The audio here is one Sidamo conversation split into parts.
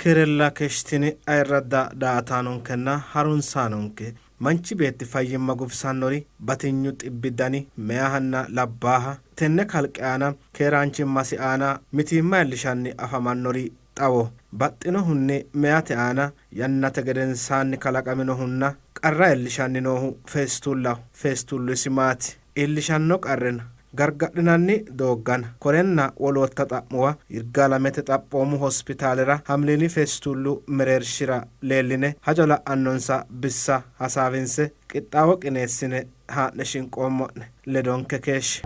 Keerella keeshshitini ayirradda daa''ataanonkenna harunsaanonke. Manchi beetti fayyimma gufisannori batinyu xibbi dani meyahanna labbaaha tenne kalqe aana keeraanchimmasi aana mitiimma iillishanni afamannori xawo. Baxxinohunni meyate aana yannate gedensaanni kalaqaminohunna qarra iillishanni noohu feestullaho. Feestullu isi maati? Iillishanno qarrina? Gargadhinanni dooggana? Korenna wolootta xa'muwa Yirgaalamete Xaphoomu Hospitaalera Hamliini Feestullu mereershira leelline hajo la'annonsa bissa hasaawinse qixxaawo qineessine haa'ne shinqoommo'ne. Ledonke keeshshe.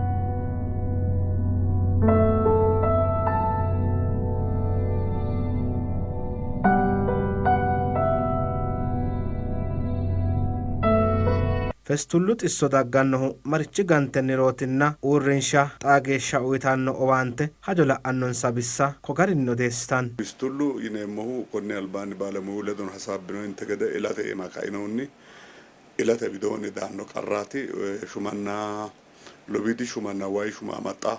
Festullu xisso daggannohu marichi gantennirootinna uurrinsha xaa geeshsha uytanno owaante hajo la'annonsa bissa ko garinni odeessitanno. Fistullu yineemmohu konni albaanni baalemuyu ledono hasaabbinoyinte gede ilate iima kainohunni ilate widoonni daanno qarraati. Shumanna lowiidi shumanna wayi shuma amaxxa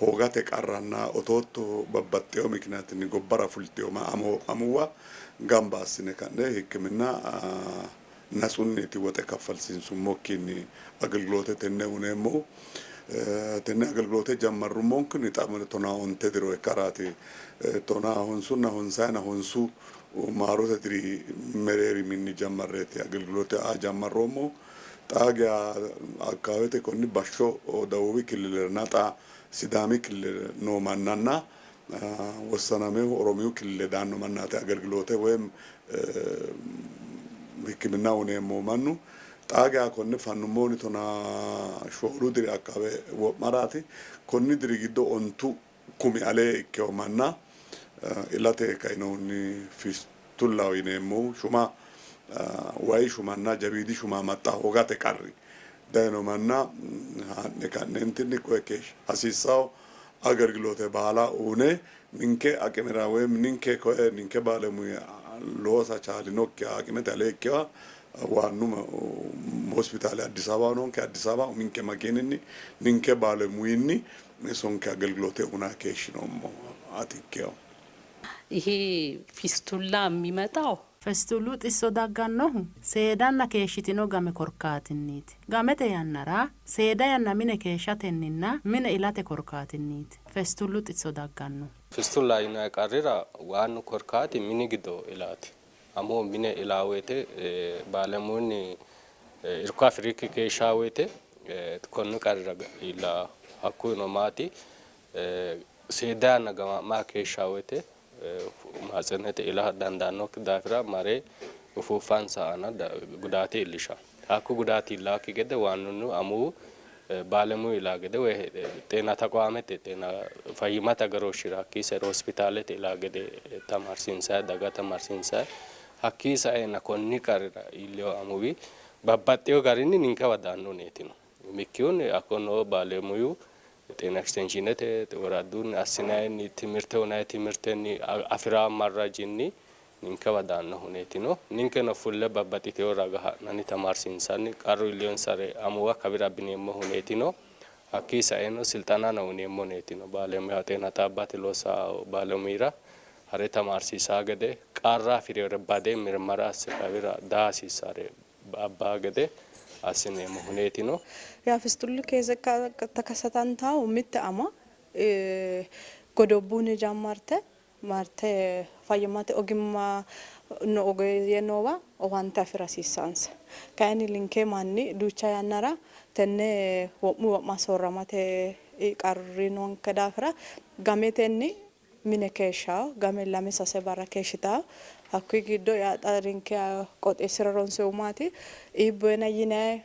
hoogate qarranna otootto babbaxxeewo mikinaatinni gobbara fulteewo amuwa gamba assine ka'ne hikkiminna natsunniiti woxe kaffalsiinsummokkiinni agelgiloote tenne uneemmohu. Tenne agelgiloote jammarrummonkunni xa tonaa onte diro ikkaraati. Tonaa honsunna honsayina honsu maarote diri mereeriminni jammarreeti agelgiloote aa jammarroommohu. Xaa geya akkaawete konni bashsho Dawuubi killileranna xa Sidaami killilera noo mannanna wossanamehu Oromiyu killile daanno mannaati agelgiloote woy hikkiminna uneemmohu mannu. Xaa geya konne fannummohuni tonaa shoolu diri akkaawe wo'maraati. Konni diri giddo ontu kumi alee ikkewo manna ilate kainohunni fistullaho yineemmohu shuma wayi shumanna jawiidi shuma amaxxa hoogate qarri dayino manna haa'ne ka'neentinni koye keeshsha hasiissanno agelgiloote baala uune ninke aqimera woy ninke koye ninke baalemuya loosa chaalinokkiha aqimete alee ikkewa waannu hospitaale Addis Ababaho noonke Addis Ababa uminke makiininni ninke baalemuyinni sonke agelgiloote uynanni keeshshinoommo ati ikkewo. ይሄ ፊስቱላ የሚመጣው Festullu xisso daggannohu seedanna keeshshitino game korkaatinniiti. Gamete yannara seeda yanna mine keeshshatenninna mine ilate korkaatinniiti festullu xisso daggannohu. Fistula yinanni qarrira waannu korkaati mini giddo ilaati. Amuwu mine ilaa woyte baalemunni irko afi'rikki keeshshaa woyte konni qarrira iilla. Hakkuyino maati seeda yanna gamaa'ma keeshshaa woyte maatsenete ila dandaannokki daafira mare ufuuffansa aana gudaate iillishanno. Hakku gudaati iillaakki gede waannunni amuwu baalemuyi ilaa gede woy xeena taqowaamete xeena fayyimmate agarooshshira hakkii sairo hospitaalete ilaa gede tamaarsiinsayi daga tamaarsiinsayi hakkii saenna konni qarrira iillewo amuwi babbaxxewo garinni ninkewa daanno huneeti no. Umikkihunni hakko noo baalemuyu xeena ekistenshiinete woradunni assinayinni timirte uynanni timirtenni afi'ra marrajinni ninkewa daanno huneeti no. Ninkeno fulle babbaxxitewo raga ha'nanni tamaarsiinsanni qarru iilliyonsare amuwa kawira abbineemmo huneeti no. Hakkii saeno silxanano uyneemmo huneeti no. Baalemuya xeena xaabbate loossa baalemuyira hare tamaarsiisaa gede qarra afi'rinore bade mirmara asse kawira daa hasiissare abbaa gede assineemmo huneeti no. Yaa fistullu keessa takasatantahu mitte ama godobbunni jammarte marte fayyimmate ogimma no ogeeyye noowa owaante afi'ra hasiissansa. Kayinni ninke manni duucha yannara tenne wo'mu wo'ma soorramate qarri noonke daafira gametenni mine keeshshawo, game lame sase barra keeshshitawo. Hakkuyi giddo yaa xa ninke qooxeessira ronsoommohu maati iibboyena yinayi,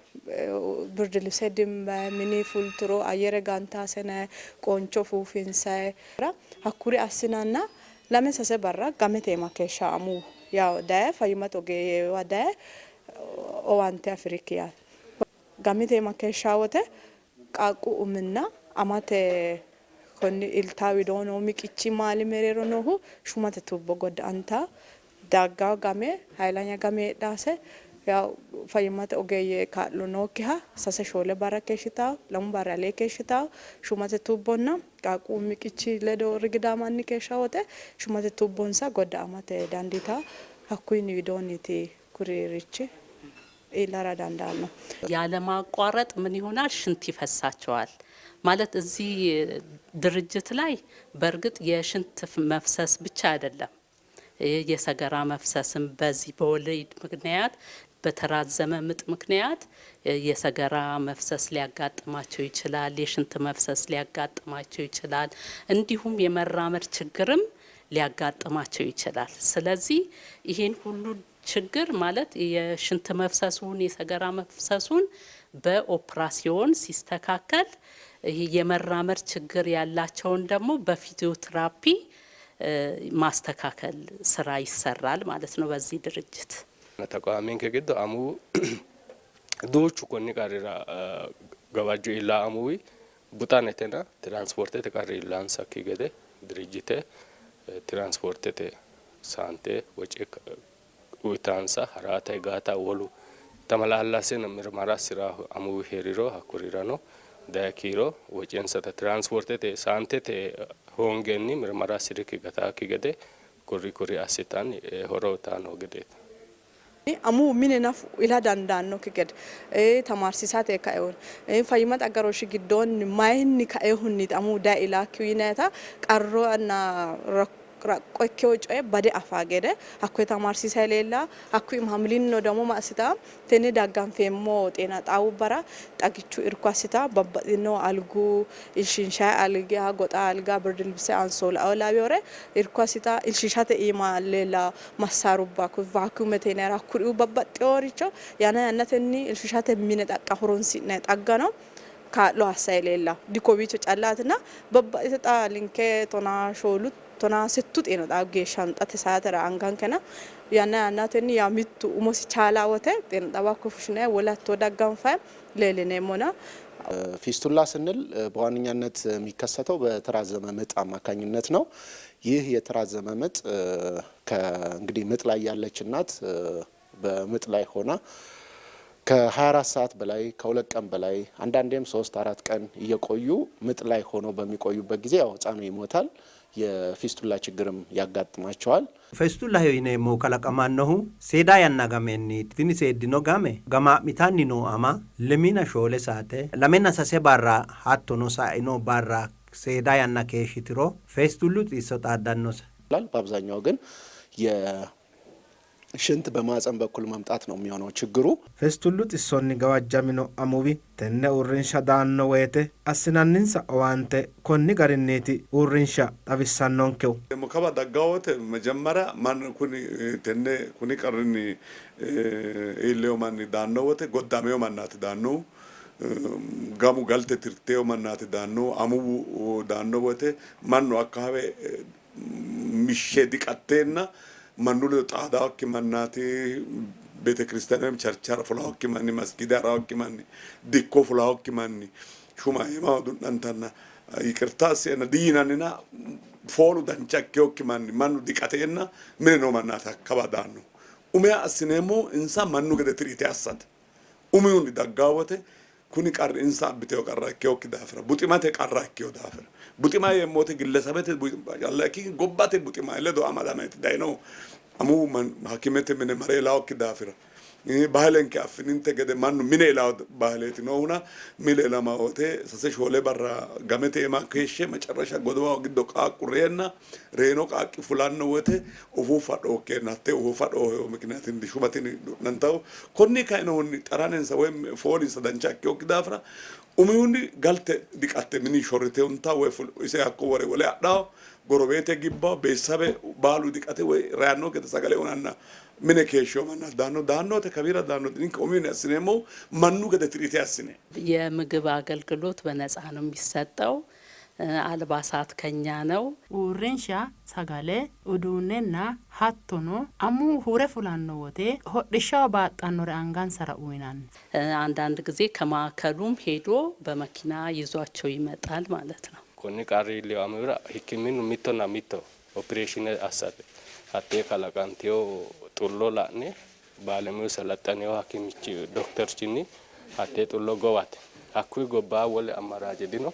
birdilise dimbayi, mini fulturo ayyere gantaase yinayi, qooncho ufuufinsayi. Hakkuri assinanna lame sase barra gamete iima keeshshawo amuwu yawo daye fayyimmate ogeeyyewa daye owaante afi'rikki yaate. Gamete iima keeshshawo wote qaaqqu uminna amate konni iltaa widoo noo miqichi maali mereero noohu shumate tubbo godda''antanno. Dagganno game hayilanya game heedhase Yaw fayyimmate ogeeyye kaa'lo nookkiha 3 4 barra keeshshitawo, 2 barra alee keeshshitawo. Shumate tuubbonna qaaqqu miqichi ledo rigidaamanni keeshshawo wote shumate tuubbonsa godda''amate dandiitawo. Hakkuyinni widoonniiti kuririchi iillara dandaanno. ያለማቋረጥ ምን ይሆናል? ሽንት ይፈሳቸዋል። ማለት እዚህ ድርጅት ላይ በእርግጥ የሽንት መፍሰስ ብቻ አይደለም፣ የሰገራ መፍሰስም በዚህ በወሊድ ምክንያት በተራዘመ ምጥ ምክንያት የሰገራ መፍሰስ ሊያጋጥማቸው ይችላል። የሽንት መፍሰስ ሊያጋጥማቸው ይችላል። እንዲሁም የመራመድ ችግርም ሊያጋጥማቸው ይችላል። ስለዚህ ይሄን ሁሉ ችግር ማለት የሽንት መፍሰሱን የሰገራ መፍሰሱን በኦፕራሲዮን ሲስተካከል፣ ይሄ የመራመድ ችግር ያላቸውን ደግሞ በፊዚዮቴራፒ ማስተካከል ስራ ይሰራል ማለት ነው በዚህ ድርጅት። Taqaaminke giddo amuwu duuchu konni qarrira gawajjo iilla amuwi buxanetena tiranspoortete qarri iillansakki gede dirijjite tiranspoortete saante woce uyitaansa harata higata wolu tamalaallaseno mirmara assira amuwi heeriro hakkurirano daye kiiro wocensata tiranspoortete saantete hoongenni mirmara assirikki gataakki gede kuri kuri assitanni horo uyitanno gedeeti. Amuwu mine nafu ila dandaannokki gede tamaarsiisate kaehunni fayyimmate agarooshshi giddoonni mayinni kaehunniiti amuwu daye ilaakkihu yinayita qarranna raqqo ikkewo coye bade afaa gede hakkoye tamaarsiisay leella. Hakkuyi hamilinno ደግሞ ma assita tenne dagganfeemmo xeena xaawubbara xagichu irko assita, babbaxxino algu ilshinshayi alga, goxa alga, birdi libse, ansoolao lawiyore irko assita. Ilshiishate iima leella massaarubba vaakiyumete yinayira hakkuriu babbaxxeworicho yanna yannatenni ilshiishate mine xaqqa horonsi'nayi xaggano kaa'lo assayi leella. Dikowiicho callaatina, babbaxxite xa linke 14 16 xeena xaawu geeshsha xate saatera angankena yanna yannatenni yaa mittu umosi chaala wote xeena xaawa hakko fushshinayi wole hattoo dagganfayi leellineemmona. ፊስቱላ ስንል በዋነኛነት የሚከሰተው በተራዘመ ምጥ አማካኝነት ነው። ይህ የተራዘመ ምጥ እንግዲህ ምጥ ላይ ያለች እናት በምጥ ላይ ሆና ከ24 ሰዓት በላይ፣ ከ2 ቀን በላይ፣ አንዳንዴም 3 4 ቀን እየቆዩ ምጥ ላይ ሆነው በሚቆዩበት ጊዜ ያው ህፃኑ ይሞታል። የፊስቱላ ችግርም ያጋጥማቸዋል። Fistulaho yineemmohu kalaqamannohu seeda yanna gamenniiti. Tini seeddino game gamaa'mitanni noo ama 24 saate 2 3 barra hattono saino barra seeda yanna keeshshitiro feestullu xisso xaaddannose. በአብዛኛው ግን የሽንት በማህፀን በኩል መምጣት ነው የሚሆነው ችግሩ። Festullu xissonni gawajjamino amuwi tenne uurrinsha daanno woyte assinanninsa owaante konni garinniiti uurrinsha xawissannonkehu. Kawa daggaa wote መጀመሪያ ማን kuni tenne kuni qarrinni iilleyo manni daanno wote goddameyo mannaati daannohu, gamu galte tirteyo mannaati daannohu. Amuwu daanno wote mannu akkawawe mishshe diqatteenna mannu ledo xaadaakki mannaati, ቤተ ክርስቲያን ቸርቸር fulaakki manni, masgiida haraakki manni, dikko fulaakki manni, shuma himaa du'nantanna ይቅርታ asseena diyinannina foolu dancha ikkeyokki manni mannu diqateenna mine noo mannaati hakkawa daanno. Umiha assineemmohu insa mannu gede tiriite assate. Umihunni daggaa wote kuni qarri insa abbiteyo qarra ikkeyokki daafira, buximate qarra ikkeyo daafira, buxima yeemmote gillesabete buxima calla ikkikki gobbate buxima ledo amadameeti dayinohu. Amuwu hakimete mine mare ilaakki daafira, bahilenke affininte gede mannu mine ilaa bahileeti noohuna, mine ilama wote 3 4 barra gamete iima keeshshe መጨረሻ godowa giddo qaaqqu reenna, reeno qaaqqi fulanno wote ufuuffa dhookkeenna hatte ufuuffa dhooheyo mikniyaatinni shumatini du'nantahu konni kainohunni xaranensa woyim foolinsa dancha ikkeyokki daafira umihunni galte diqatte mini shorrite hunta woy ise hakko wore wole adhawo, gorobeete gibbawo, beessabe baalu diqate woy reyanno gede sagale unanna mine keeshsheyo manna daanno daannote kawiira daannote ninke umihunni assineemmohu mannu gede tiriite assine የምግብ አገልግሎት በነፃ ነው የሚሰጠው። አልባሳት ከኛ ነው። Uurrinsha sagale, uduunnenna hattono amuwu hure fulanno wote hodhishshaho baaxxannore angansara uyinanni. አንዳንድ ጊዜ ከማዕከሉም ሄዶ በመኪና ይዟቸው ይመጣል ማለት ነው። Konni qarri iilleyo amuwira hikkiminnu mittonna mitto opereeshine assate hattee kalaqanteyo xullo la'ne baalemuyu salaxxanewo hakimichi dokterchinni hattee xullo gowate. Hakkuyi gobbaa wole amaraaje dino.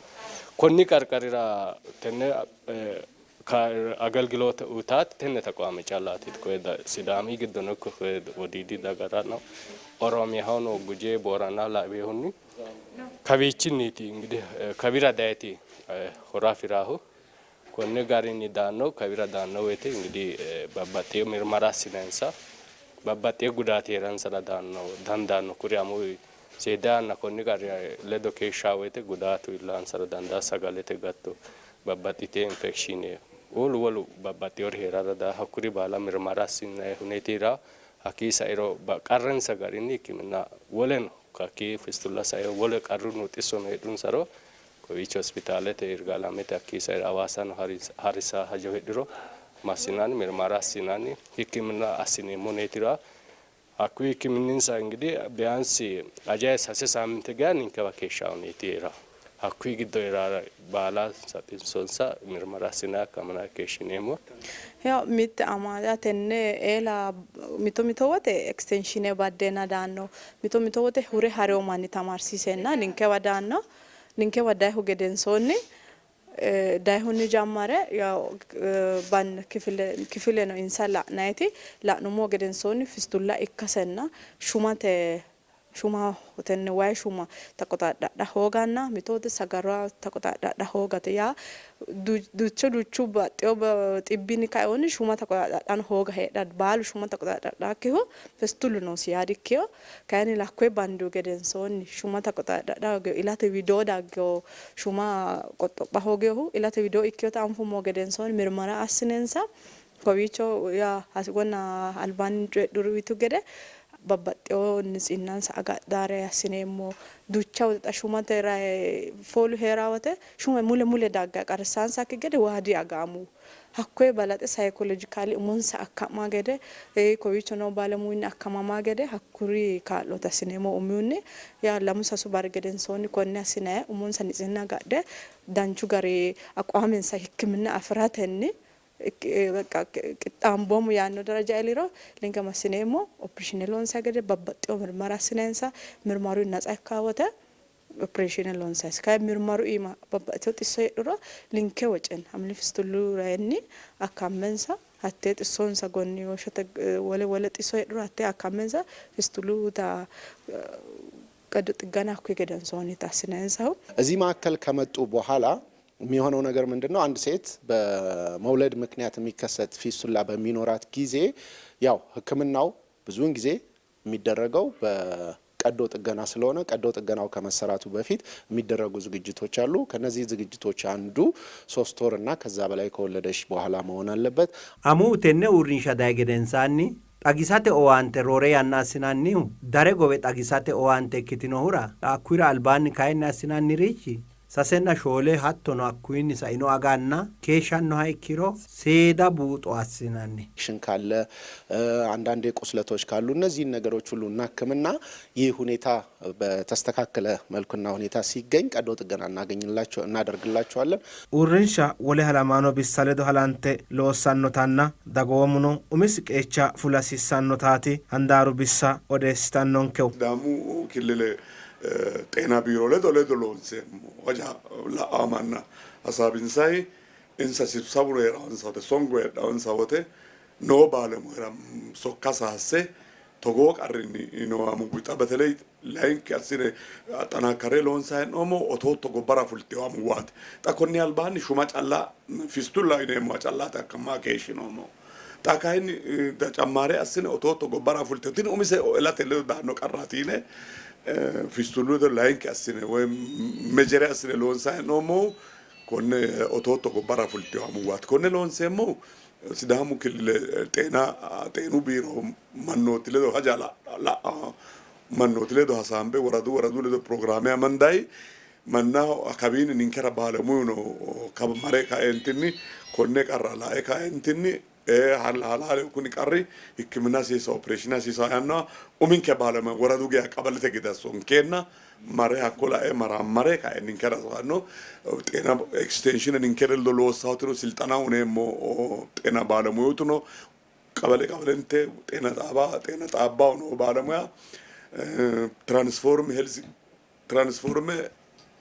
Konni qarqarira tenne agelgiloote uytaati tenne taqwaame callaati. Koye Sidaami giddono ikko koye Wodiidi dagarano Oromiyahono Guje Boorana laweehunni kawiichinniiti ingidihi kawira dayeti horo afi'raahu. Konni garinni daanno kawira daanno woyte ingidihi babbaxxeyo mirmara assinayinsa babbaxxeyo gudaati heeransara daanno dandaanno. Kuri amuwi seeda yanna konni qarri ledo keeshshaa woyte gudaatu iillansara dandaanno. Sagalete gatto babbaxxiteyo infekishiine wolu wolu babbaxxeyori heerara dandaanno. Hakkuri baala mirmara assinanni huneetira hakkii sairo qarrinsa garinni hikkiminna woleno hakkii fistulla sairo wole qarru noo xissono heedhunsaro kowiicho hospitaalete Yirgaalamete hakkii sairo Hawaasano harisa hajo heedhuro massinanni mirmara assinanni hikkiminna assineemmo huneetira hakkuyi hikkiminninsa ingidihi biyaansi ajayi sase saaminte geya ninkewa keeshshaawoniiti hee'ra. Hakkuyi giddo hee'ra baala xissonsa mirmara assinayi akkamanayi keeshshineemmo. Yaw mitte amada tenne eela mito mito wote ekstenshiine baddeenna daanno, mito mito wote hure harewo manni tamaarsiiseenna ninkewa daanno. Ninkewa dayihu gedensoonni dayihunni jammare yaw ban kifile kifileno insa la'nayiti la'nummo gedensoonni fistulla ikkasenna shumate shuma tenne wayi shuma taqoxadhadha hooganna mito wote sagara taqoxadhadha hoogate yaa duuchu duuchu baxxewo xibbinni kainohunni shuma taqoxadhadhano hooga heedhanno. Baalu shuma taqoxadhadhakkihu fistullu noosi yaa dikkino. Kayinni hakkoye bandihu gedensoonni shuma taqoxadhadha hoogino ilate widoo daggino shuma qoxxopha hooginohu ilate widoo ikkinota anfummo gedensoonni mirmara assinensa kowiicho yaa wona albaanni coyidhuri uyitu gede babbaxxewo nitsinnansa agadhare assineemmo. Duucha wote xa shumate foolu hee'ra wote shume mule mule dagga qarrissansakki gede waa diagaamu. Hakkoye balaxe sayikolojikaali umonsa akka'ma gede kowiicho noo baalemuwinni akkamama gede hakkuri kaa'looti assineemmo. Umihunni yaa lamu sasu barri gedensoonni konne assinayi umonsa nitsinna agadhe danchu gari aqwaamensa hikkiminna afi'ratenni qixxaamboommo yaanno daraja iilliro ninke massineemmo opereeshine loonsayi gede babbaxxewo mirmara assinayinsa mirmaru natsa ikka wote opereeshine loonsayisi. Kayi mirmaru iima babbaxxitewo xisso heedhuro ninke wocen hamili fistullu rayinni akkammensa hattee xissonsa gonni woshshote wole wole xisso heedhuro hattee akkammensa fistullu ta ቀዶ ጥገና hakkuyi gedensoonni assinayinsahu። እዚህ ማዕከል ከመጡ በኋላ የሚሆነው ነገር ምንድን ነው? አንድ ሴት በመውለድ ምክንያት የሚከሰት ፊስቱላ በሚኖራት ጊዜ ያው ሕክምናው ብዙውን ጊዜ የሚደረገው በቀዶ ጥገና ስለሆነ ቀዶ ጥገናው ከመሰራቱ በፊት የሚደረጉ ዝግጅቶች አሉ። ከነዚህ ዝግጅቶች አንዱ 3 ወር እና ከዛ በላይ ከወለደች በኋላ መሆን አለበት። Amuwu tenne uurrinsha dayi gedensaanni xagisate owaante roore yanna assinannihu dare gowe xagisate owaante ikkitinohura hakkuyira albaanni kayinni assinannirichi sasenna shoole hattono hakkuyinni saino aganna keeshshannoha ikkiro seeda buuxo assinanni። ሽን ካለ አንዳንድ ቁስለቶች ካሉ እነዚህን ነገሮች ሁሉ እናክምና ይህ ሁኔታ በተስተካከለ መልኩና ሁኔታ ሲገኝ ቀዶ ጥገና እናገኝላቸው እናደርግላቸዋለን። Uurrinsha wole halamaano bissa ledo halante loossannotanna dagoomuno umisi qeecha fula hasiissannotaati handaaru bissa odeessitannonkehu. Sidaamu killile ጤና ቢሮ ledo ledo loonseemmo haja la'aa manna hasaabinsayi insa sibsabu hee'raansa wote songo heedhaansa wote noo baalemuera sokka saasse togoo qarrinni noo amuwi xa በተለይ layinki assine axanakkare loonsayi hee'noommo otootto gobbara fultewo amuwaati. Xa konni albaanni shuma calla fistulla yineemmoha callaati akkamma keeshshinoommo. Xa kayinni ተጨማሪ assine otootto gobbara fultewo tini umise elate ledo daanno qarraati yine fistullu ledo layinki assine woy mejere assine loonsayi hee'noommohu konne otootto gobbara fultewo amuwaati. Konne loonseemmohu Sidaamu killile ጤና ጤኑ ቢሮ mannooti ledo haja la'a mannooti ledo hasaambe woradu woradu ledo pirogiraame amandayi mannaho kawiinni ninkera baalemuyu no mare kaentinni konne qarra lae kaentinni halaale kuni qarri hikkiminna hasiisa opereeshine hasiisa yaannoha uminke baalemuya woradu geya qabalete gede sonkeenna mare hakko lae marammare kae ninkera soanno ጤና ኤክስቴንሽን ninke ledo loossaatino silxana uneemmo ጤና ባለሙያዎቱ ነው። ቀበሌ ቀበሌንቴ ጤና ጣባ ጤና ጣባው ነው ባለሙያ transform health transform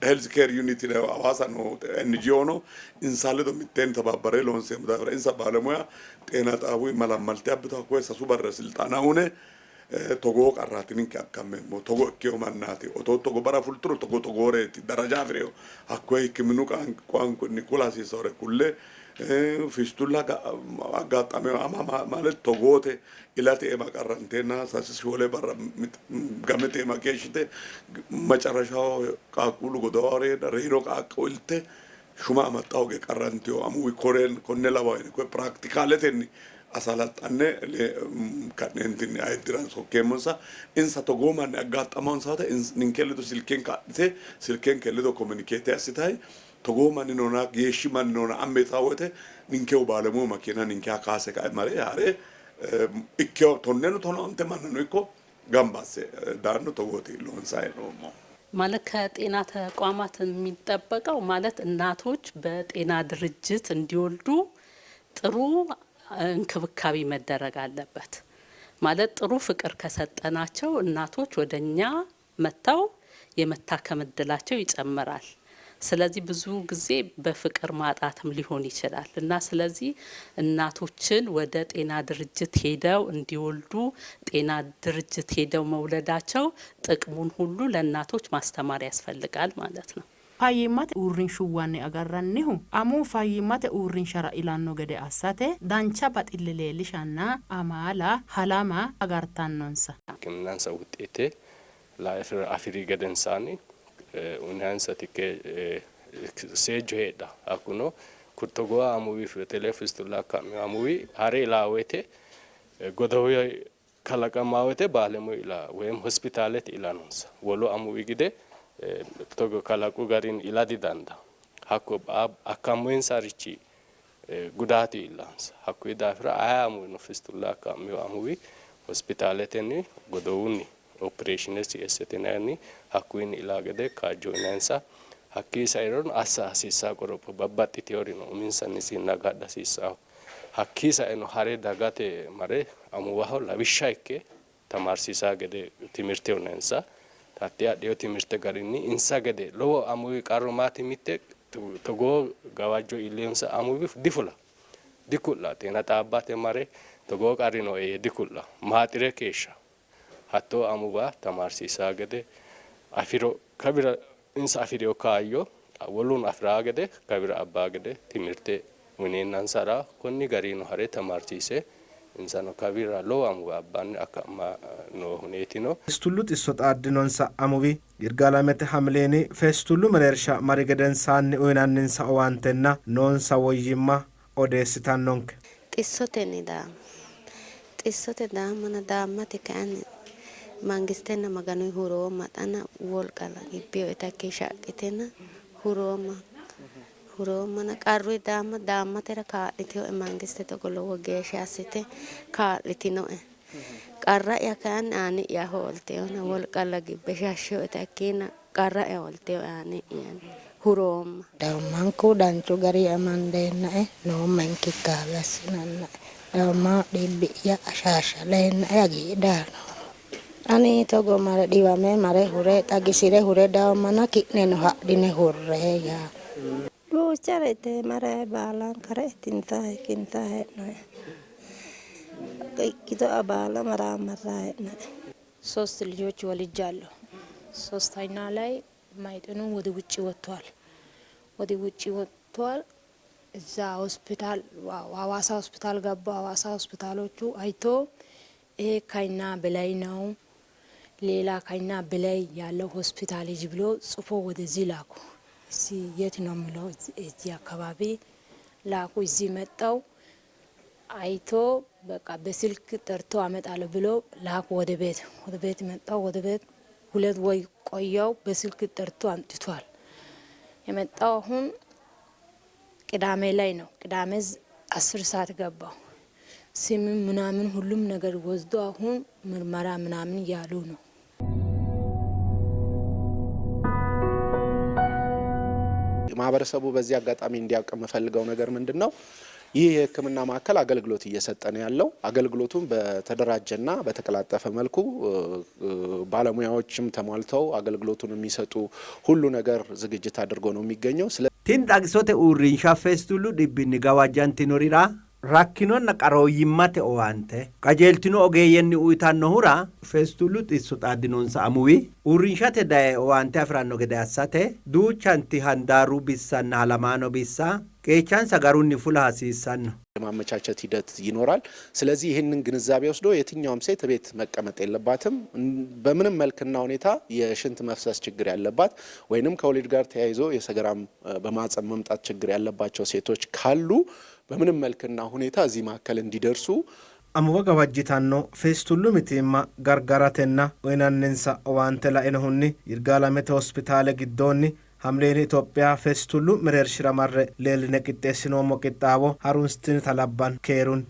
health care unit ነው ሐዋሳ ነው NGO ነው insa ledo mitteenni tababbare loonseemmo daafira insa baalemuya ጤና ጣቡ malammalte abbitu hakkoye sasu barra silxaana une togoo qarraati ninke akkammeemmo togo ikkeyo mannaati otoo togo bara fulturo togo togooreeti daraja afi'reyo hakkoye hikkiminnu ቋንቋni kula hasiisawore kulle ፊስቱላ አጋጣሚው አማ ማለት togoote ilate ema qarranteenna sase shoole barra gamete ema keeshshite መጨረሻው qaaqquullu godowa reyino qaaqqo ilte shuma amaxxa hoge qarranteyo amuwi koreen konne lawawo yine koye piraktikaaletenni asalaxxanne ka'neentinni ayiddira sokkeemmonsa insa togoo manni aggaxamansa wote ninke ledo silkenke adhite silkenke ledo communicate assitayi togoo manni noona geeshshi manni noona amme yitawo wote ninkehu baalemuyu makiina ninkeha kaase kae mare haare ikkeyo tonneno tonaa onte mannano ikko gamba asse daanno togooti loonsayi hee'noommohu. ማለት ከጤና ተቋማት የሚጠበቀው ማለት እናቶች በጤና ድርጅት እንዲወልዱ ጥሩ እንክብካቤ መደረግ አለበት። ማለት ጥሩ ፍቅር ከሰጠናቸው እናቶች ወደኛ መጥተው የመታከም እድላቸው ይጨምራል። ስለዚህ ብዙ ጊዜ በፍቅር ማጣትም ሊሆን ይችላል እና ስለዚህ እናቶችን ወደ ጤና ድርጅት ሄደው እንዲወልዱ ጤና ድርጅት ሄደው መውለዳቸው ጥቅሙን ሁሉ ለእናቶች ማስተማር ያስፈልጋል ማለት ነው። Fayyimmate uurrinshuwanni agarrannihu amuwu fayyimmate uurrinshara ilanno gede assate dancha baxille leellishanna amaala halama agartannonsa. Hikkiminansa ውጤቴ afiri gedensaanni uyinannisati seejjo heedha hakkuno togoo amuwi በተለይ ፊስቱላ akka'mino amuwi hare ilaa woyte godowu kalaqamaa woyte baalemuyi ila ወይም ሆስፒታለት ila noonsa wolu amuwi gede togo kalaqu garinni ila didanda hakko akkammoyinsarichi gudaatu iillansa hakkuyi daafira aye amuwino ፊስቱላ akka'mino amuwi hospitaaletenni godowunni opereeshine CS tinanni hakkuyinni ila gede kaajjo uyinansa hakkii sairono assa hasiissaa qoropho babbaxxiteyorino uminsanni sinna agadha hasiissaho hakkii saeno hare dagate mare amuwaho lawishsha ikke tamaarsiisaa gede timirte uyinansa hatte adhiyo timirte garinni insa gede lowo amuwi qarru maati mitte togoo gawajjo iilliyonsa amuwi difula diku'la ጤና xaabbate mare togoo qarri nooe yee diku'la maaxire keeshsha hattoo amuwa tamaarsiisaa gede afiro kawira insa afiriyo kaayyo woluno afiraa gede kawira abbaa gede timirte uyineennansara konni garino hare tamaarsiise insano kawira lowo amuwa abbanni akka'ma noo huneetino. Feestullu xisso xaaddinonsa amuwi Yirgaalamete Hamiliini feestullu mereersha mari gedensaanni uyinanninsa owaantenna noonsa woyyimma odeessitannonke. Xissotenni daamma. Xissote daammana daammate kayinni mangistenna Maganu huroomma xana wolqa gibbinoeta shaqqitena huroomma huroommana qarru daamma daammatera kaa'litinoe mangiste togo lowo geeshsha assite kaa'litinoe. Qarra'ya kayinni aani'ya hoolteona wolqalla gibbe shashshinoeta ikkiina qarra'ya hoolteo aani'ya huroomma. Daammanku danchu gari amandeennae noomma inkikaabe assinannae daamma dhibbi'ya ashaashaleennae hagiidhaa noomma. Ani togo mare dhiwame mare hure xagisire hure daammana ki'neno hadhine hurre yaa. Duuchare ite mare baalankare tintahe kintahe hee'noe ikkito baala maramarra hee'noe. ሶስት ልጆች ወልጃለሁ። ሶስተኛ ላይ ማህፀኑ ወደ ውጭ ወጥቷል። ወደ ውጭ ወጥቷል። እዛ ሆስፒታል ሀዋሳ ሆስፒታል ገባ። ሀዋሳ ሆስፒታሎቹ አይቶ ይሄ ከኛ በላይ ነው፣ ሌላ ከኛ በላይ ያለው ሆስፒታል ሂጂ ብሎ ጽፎ ወደዚህ ላኩ። እዚህ የት ነው የሚለው እዚህ አካባቢ ላኩ። እዚህ መጣው አይቶ በቃ በስልክ ጠርቶ አመጣለሁ ብሎ ላኩ ወደ ቤት። ወደ ቤት መጣው። ወደ ቤት 2 ወር ቆየው። በስልክ ጠርቶ አምጥቷል። የመጣው አሁን ቅዳሜ ላይ ነው። ቅዳሜ 10 ሰዓት ገባው። ስም ምናምን ሁሉም ነገር ወስዶ አሁን ምርመራ ምናምን ያሉ ነው። ማህበረሰቡ በዚህ አጋጣሚ እንዲያውቅ የምፈልገው ነገር ምንድነው? ይህ የሕክምና ማዕከል አገልግሎት እየሰጠ ነው ያለው። አገልግሎቱን በተደራጀና በተቀላጠፈ መልኩ ባለሙያዎችም ተሟልተው አገልግሎቱን የሚሰጡ ሁሉ ነገር ዝግጅት አድርጎ ነው የሚገኘው። Tin xagisote uurrinsha feestulu dhibbinni gawajjantinorira rakkinonna qarooyimmate owaante qajeeltino ogeeyyenni uyitannohura feestulu xisso xaaddinonsa amuwi uurrinshate daye owaante afi'ranno gede assate duuchanti handaaru bissanna halamaano bissa qeechansa garunni fula hasiissanno። የማመቻቸት ሂደት ይኖራል። ስለዚህ ይህንን ግንዛቤ ወስዶ የትኛውም ሴት ቤት መቀመጥ የለባትም። በምንም መልክና ሁኔታ የሽንት መፍሰስ ችግር ያለባት ወይንም ከወሊድ ጋር ተያይዞ የሰገራም በማህፀን መምጣት ችግር ያለባቸው ሴቶች ካሉ በምንም መልክና ሁኔታ እዚህ ማዕከል እንዲደርሱ Amuwa gawajjitanno feestullu mitiimma gargaratenna uyinanninsa owaante lainohunni Yirgaalamete hospitaale giddoonni Hamleeni Itophiya feestullu mereershira marre leelline qixxeessinoommo qixxaawo harunsitinita labbanno keerunni.